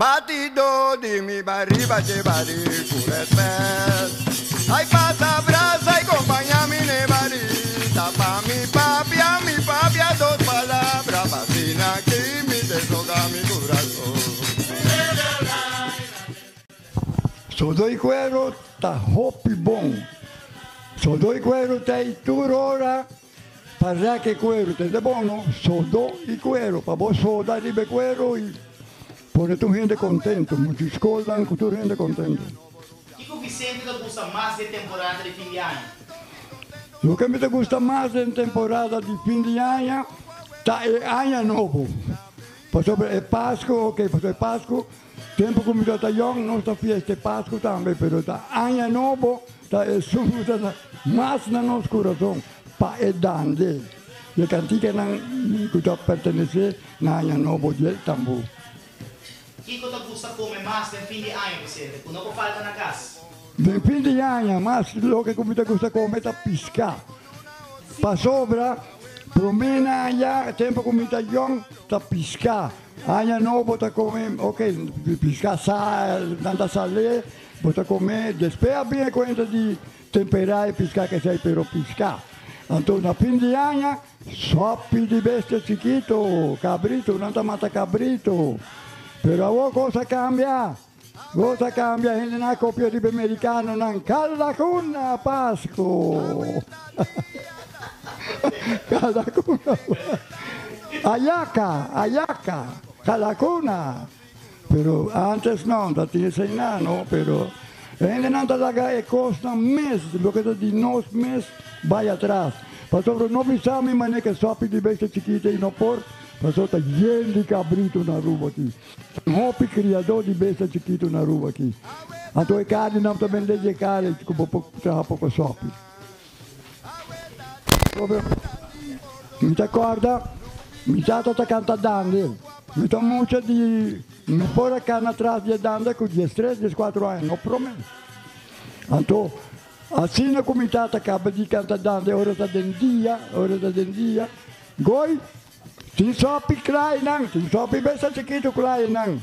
Batido di mi bariba dje bari ku rèspèt. Ai pasa brasa i kompañá mi n'e bari. Ta pa mi papia, mi papia dos palabra pa asina ki mi desoga mi kurason. Sodo i kuero ta hopi bon. Sodo i kuero ta ei tur ora pa rèk e kuero. Ta bon no? Sodo i kuero, pa bo soda riba e kuero i pone tur hende kontento. Muchu skolnan ku tur hende kontento. Kiko Vicente ta gusta mas den temporada di fin di aña? Loke mi ta gusta mas den temporada di fin di aña ta e aña nobo. Pasobra e Pasku, ok, pasobra e Pasku Tempu ku mi tabata yòn nos ta fiesta e Pasku tambe, pero ta Aña Nobo ta esun ku ta mas na nos kurason pa e dande di e kantikanan ku ta pertenesé na Aña Nobo di e tambú. Kiko ta gusta kome mas den fin di aña, Vicente, ku no por falta na kas? Den fin di aña mas loke ku mi ta gusta kome ta piská. Pasobra promé na aña tempu ku mi ta yòn ta piská. Aña nobo ta come, ok, pisca sal, nan ta sal'é, bo ta come, despues a bin e cuenta di tempera e pisca kesey, pero pisca. Anto na fin di aña, sopi di bestia chikito, cabrito, nan ta mata cabrito. Pero awor cos a cambia, cos a cambia, hendenan a copia riba e mericanonan, calacuna Pasco! Kalakuna. Ayaka, ayaka, kalakuna. Pero antes no, ta tin esei no, pero e hendenan ta laga e kosnan mes, loke ta di nos mes, bai atras. Pasobra no bisa mi manera ke sòpi di bestia chikito i no por, pasobra ta yen di kabritu na Aruba aki. Tin hopi kriadó di bestia chikito na Aruba aki. Anto e karninan ta bende dje kare ku bo por traha poko sòpi. Mi ta corda mi tata ta canta dande. Mi ta mucha di mi por a cana tras di e dande cu diestres, diescuatro aña, no prome. Anto asina cu mi tata caba di canta dande ora ta den dia, ora ta den dia, goy tin sopi clainan, tin sopi besta chikito clainan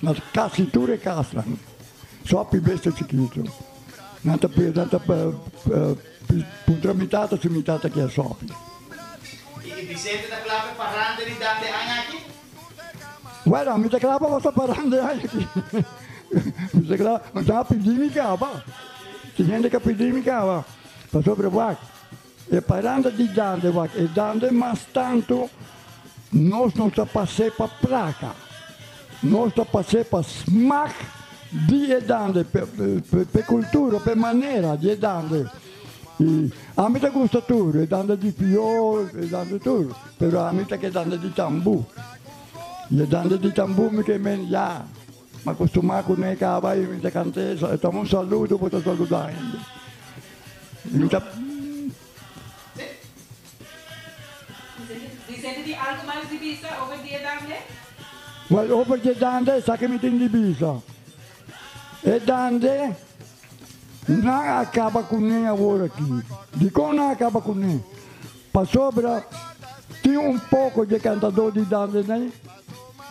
na casi tur e casnan. Sopi besta chikito. Nan ta nan ta puntra mi tata si mi tata kier sopi. I Vicente ta kla pa e paranda di dande aña aki? Bueno, mi ta kla pa pasa paranda e aña aki. Mi ta kla, mi ta pidi mi kaba. Tin hende ka pidi mi kaba. Pasobra wak, e paranda di dande wak, e dande mas tantu nos no ta pas'é pa plaka. Nos ta pas'é pa smak di e dande, p'e kultura, p'e manera di e dande. I ami ta gusta tur, e dande di fiol, e dande tur, pero ami ta ke dande di tambú. I e dande di tambú mi ke men ya, mi a kustumá kuné kaba i mi ta kant'é, e ta un saludo bo ta saludá hende. Mi ta. Vicente tin algo mas di bisa over di e dande? Wel, over di e dande esaki mi tin di bisa. E dande nan a kaba kuné awor aki. Dikon nan a kaba kuné? Pasobra tin un poko di e kantadó di dande nei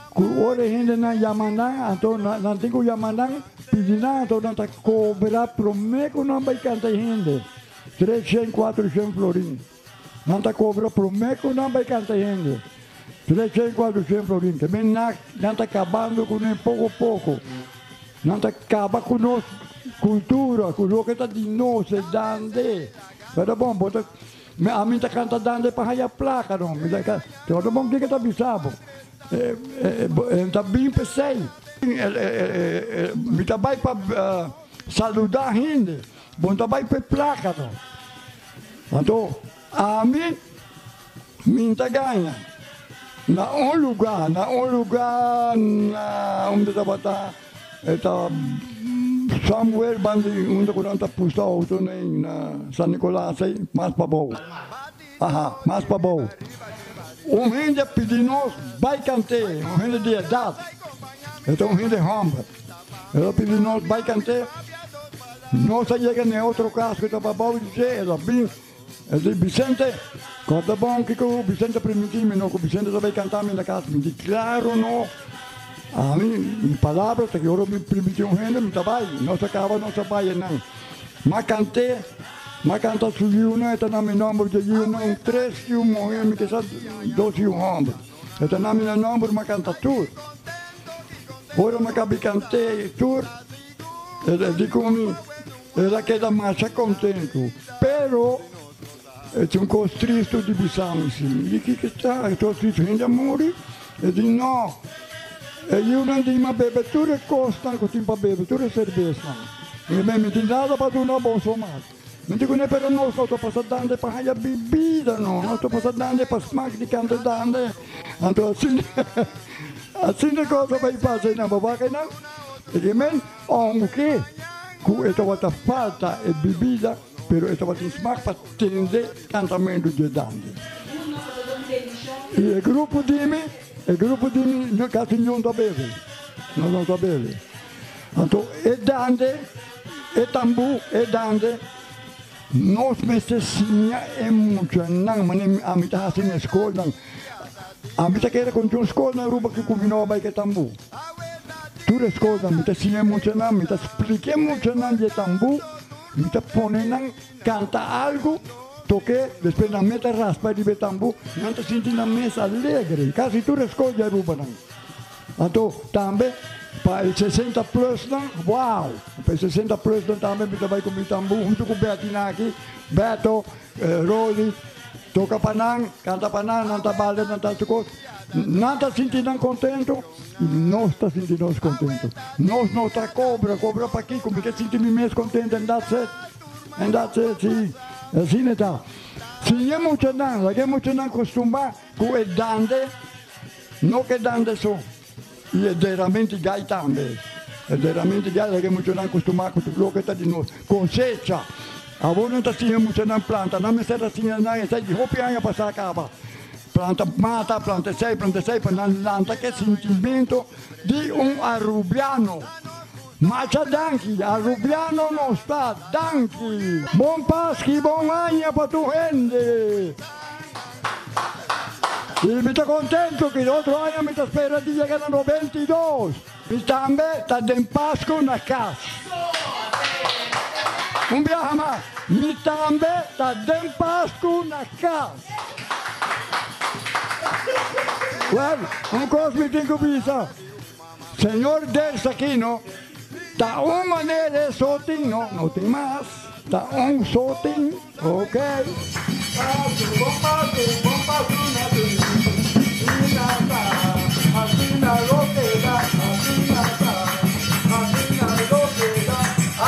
ku ora e hendenan yama nan, anto nan tin ku yama nan, pidi nan, anto nan ta kobra promé ku nan bai kanta e hende. Treshen, kuatroshen florin. Nan ta kobra promé ku nan bai kanta hende. Treshen, kuatroshen florin. Te men nan nan ta kabando kuné poko poko. Nan ta kaba ku nos kultura, ku loke ta di nos, e dande. Pero bon, bo ta, mi ami ta kanta dande pa haya plaka no. Mi ta ka, pero bon kiko ta bisa bo? E ta bin p'esei. Mi ta bai pa saludá hende. Bo no ta bai p'e plaka no. Anto ami mi ta gaña na un luga, na un luga na unda tabata e ta somewhere banda di unda ku nan ta pusta outo na San Nicolas ei mas pabou, aha mas pabou. Un hende a pidi nos bai kant'é, un hende di edat, e ta un hende hòmber, el a pidi nos bai kant'é. Nos a yega na e otro kas ku ta pabou di dje, el a bin, el di, Vicente, kòrda bon kiko Vicente a primintí mi no, ku Vicente ta bai kanta mi na kas. Mi di, Klaro no. Ami, mi palabra ta ku ora mi primintí un hende, mi ta bai. Nos a kaba, nos a bai einan. M'a kant'é, m'a kanta su yiunan, e ta na mi nòmber dje yiunan, tres yiu muhé, mi kisas dos yiu hòmber. E ta na mi nòmber, m'a kanta tur. Ora m'a kabi kant'é tur, el di ku mi, el a keda masha kontentu, pero e tin un kos tristu di bisa mi si. Mi di, Kiko ta? E kos tristu, hende a muri? E di, No, e yiunan di mi a bebe tur e kosnan ku tin pa bebe, tur e serbesnan. Mi di, Mi tin nada pa duna boso mas. Mi di kuné, Pero nos no ta pasa dande pa haya bibida, no. Nos ta pasa dande pa smak di kanta dande. Anto asina, asina e kos a bai pasa einan. Bo wak einan? E di, Men, ounke ku e tabata falta e bibida, pero e tabatin smak pa tende kantamentu dje dande. I e grupo di mi, e grupo di mi kasi niun ta bebe. Nos no ta bebe. Anto e dande, e tambú, e dande, nos mester siña e muchanan, manera ami ta hasi na e skolnan. Ami ta kere konta un skol na Aruba ki ku mi no a bai ku e tambú. Tur e skolnan mi ta siña e muchanan, mi ta splika e muchanan di e tambú, mi ta pone nan kanta algu, toke, despues nan mes ta raspa riba e tambú, nan ta sinti nan mes alegre. Kasi tur e skol di Aruba nan. Anto tambe pa e sesenta plusnan, wow! Pa e sesenta plusnan tambe mi ta bai ku mi tambú huntu ku Betty nan aki, Beto, Rolly, toka pa nan, kanta pa nan, nan ta balde, nan ta hasi kos. Nan ta sinti nan kontentu i nos ta sinti nos kontentu. Nos no ta kobra, kobra pakiko? Mi ke sinti mi mes kontentu and that's it, and that's it, si, asina ta. Siña muchanan, laga e muchanan kustumba ku e dande. No ke dande so, i e deramenti gai tambe. E deramenti gai laga e muchanan kustumá ku tur loke ta di nos kosecha. Awor nan ta siña muchanan planta, nan mester ta siña nan esei di hopi aña pasá kaba. Planta mata, planta esei, planta esei, pa nan lanta ke sintimentu di un arubiano. Masha danki, arubiano nos ta, danki! Bon Paski, bon aña pa tur hende! I mi ta kontentu ku otro aña mi ta spera di yega na 92. Mi tambe ta den Pasku na kas. Un biaha mas, mi tambe ta den Pasku na kas. Wèl, un kos mi tin ku bisa. Señor Dels Aquino, Ta un manera e so tin, no, no tin mas, ta un so tin, ok. Paso, bon paso, bon paso na tur, asina ta, asina lo keda, asina ta, asina lo keda,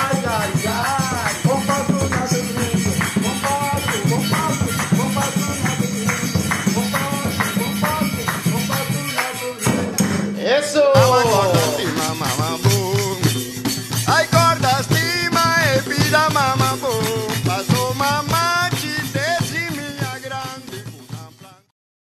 ay ay ay, bon paso na tur hende, bon paso, bon paso, bon paso na tur hende, bon paso, bon paso, bon paso na tur hende. Eso! Ay, corda, stima e vida, mama.